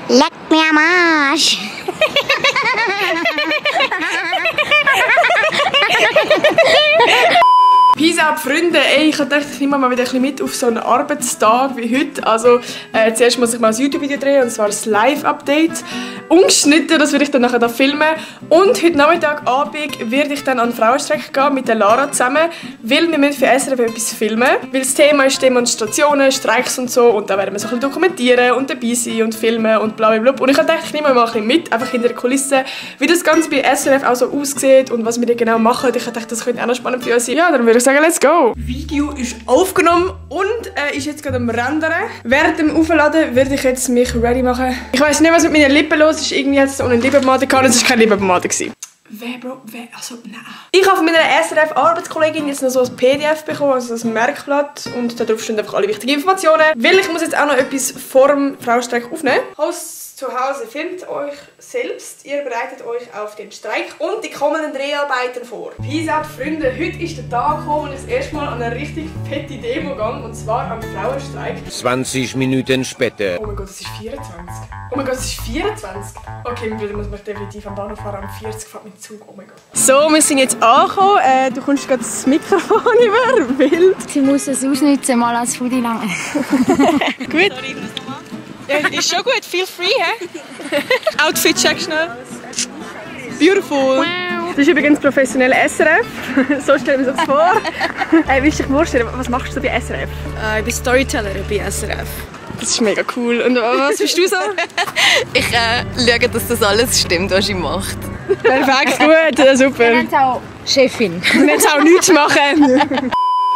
Leck mir am Arsch. Peace out, Freunde! Ey, ich dachte, ich nehme mal wieder ein bisschen mit auf so einen Arbeitstag wie heute. Also, zuerst muss ich mal ein YouTube-Video drehen, und zwar ein Live-Update. Ungeschnitten, das werde ich dann nachher filmen. Und heute Nachmittag, Abend, werde ich dann an den Frauenstreik gehen mit der Lara zusammen, weil wir müssen für SRF etwas filmen. Weil das Thema ist Demonstrationen, Streiks und so. Und da werden wir so ein bisschen dokumentieren und dabei sein und filmen und bla bla bla. Und ich dachte, ich nehme mal ein bisschen mit, einfach hinter der Kulisse, wie das Ganze bei SRF auch so aussieht und was wir da genau machen. Ich dachte, das könnte auch noch spannend für uns sein. Ja, dann würde ich sagen, let's go! Das Video ist aufgenommen und ist jetzt gerade am Rendern. Während dem Aufladen werde ich jetzt mich ready machen. Ich weiss nicht, was mit meinen Lippen los ist. Irgendwie hat es ohne Lippenpomade gehabt. Es war keine Lippenpomade. Wer, Bro? Wer? Also, nein. Ich habe von meiner SRF-Arbeitskollegin jetzt noch so ein PDF bekommen, also ein Merkblatt. Und darauf stehen einfach alle wichtigen Informationen. Weil ich muss jetzt auch noch etwas vor dem Frauenstreik aufnehmen. Hosts zu Hause, filmt euch selbst. Ihr bereitet euch auf den Streik und die kommenden Dreharbeiten vor. Peace out, Freunde. Heute ist der Tag gekommen, und ich das erste Mal an eine richtig fette Demo gegangen. Und zwar am Frauenstreik. 20 Minuten später. Oh mein Gott, es ist 24. Oh mein Gott, es ist 24. Okay, ich muss mich definitiv am Bahnhof fahren. Am 40 fährt mein Zug. Oh mein Gott. So, wir sind jetzt angekommen. Du kommst gerade das Mikrofon über. Wild. Sie muss es ausnutzen, mal als Foodie lange. Gut. Ja, ist schon gut. Feel free, hä? Outfit check schnell. Beautiful. Wow. Das ist übrigens professionell SRF. So stellen wir uns das vor. Willst du dich vorstellen, was machst du bei SRF? Ich bin Storytellerin bei SRF. Das ist mega cool. Und was bist du so? Ich schaue, dass das alles stimmt, was ich mache. Perfekt, gut, ja, super. Und auch Chefin. Wir müssen jetzt auch nichts machen.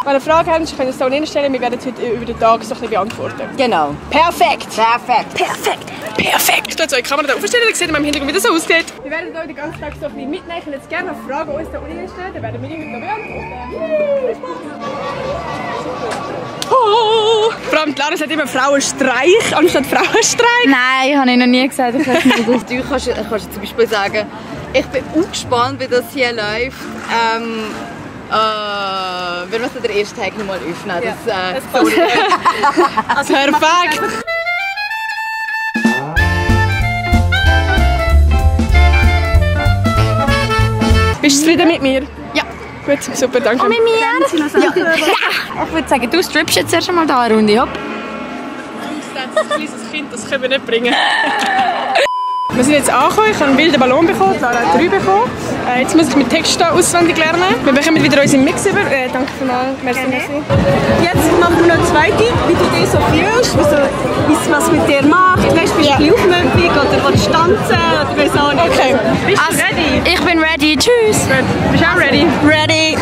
Wenn ihr Fragen habt, könnt ihr es auch stellen. Wir werden es heute über den Tag so ein bisschen beantworten. Genau. Perfekt! Perfekt. Perfekt! Perfekt! Ich tue jetzt eure Kamera da aufstellen, dann seht ihr mal im Hintergrund, wie das aussieht. Wir werden euch den ganzen Tag so ein bisschen mitnehmen. Ich würde jetzt gerne noch Fragen uns da unten stellen, dann werden wir die heute noch beantworten. Oh. Vor allem Lara sagt immer Frauenstreich anstatt Frauenstreik. Nein, habe ich noch nie gesagt. Ich weiß nicht, Du kannst zum Beispiel sagen, ich bin gespannt, wie das hier läuft. Wenn wir den ersten Tag noch mal öffnen. Ja. Das perfekt! Bist du zufrieden mit mir? Ja. Gut, super, danke. Und mit mir? Ja. Ich würde sagen, du strippst jetzt erst einmal da eine Runde. Hopp. Das ist ein kleines Kind, das können wir nicht bringen. Wir sind jetzt angekommen, ich habe einen wilden Ballon bekommen, Lara hat 3 bekommen. Jetzt muss ich mit Text auswendig lernen. Wir bekommen wieder unseren Mix über. Danke vielmals. Merci. Jetzt machen wir noch eine zweite, wie du dich so fühlst, was mit dir macht. Weißt du, bist du aufmüpfig oder willst du tanzen oder weiss auch nicht. Okay. Bist du ready? Ich bin ready. Tschüss. Gut. Bist du auch ready? Ready.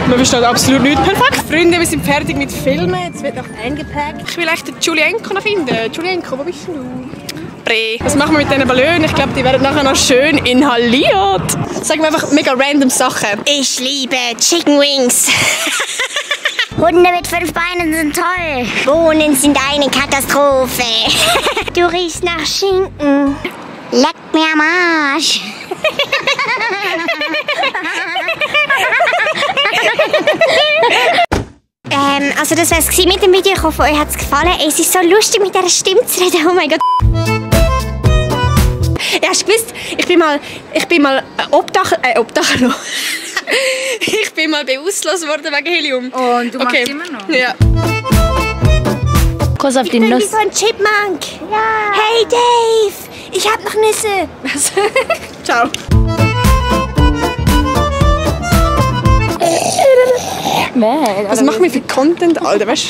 Man versteht absolut nichts. Perfekt. Freunde, wir sind fertig mit Filmen. Jetzt wird noch eingepackt. Ich will echt den Julienko noch finden. Julienko, wo bist denn du? Bre. Was machen wir mit diesen Ballonen? Ich glaube, die werden nachher noch schön inhaliert. Sagen wir einfach mega random Sachen. Ich liebe Chicken Wings. Hunde mit 5 Beinen sind toll. Bohnen sind eine Katastrophe. Du riechst nach Schinken. Leck mir am Arsch. Also das war's mit dem Video. Ich hoffe, euch hat's gefallen. Es ist so lustig, mit dieser Stimme zu reden. Oh mein Gott. Ja, hast du gewusst, ich bin mal Obdachlos. Ich bin mal beauslos worden wegen Helium. Und du machst immer noch? Ja. Kuss auf die Ich bin Nuss. wie so ein Chipmunk. Ja. Hey Dave, ich hab noch Nüsse. Ciao. Was machen wir für Content, Alter? Weißt du?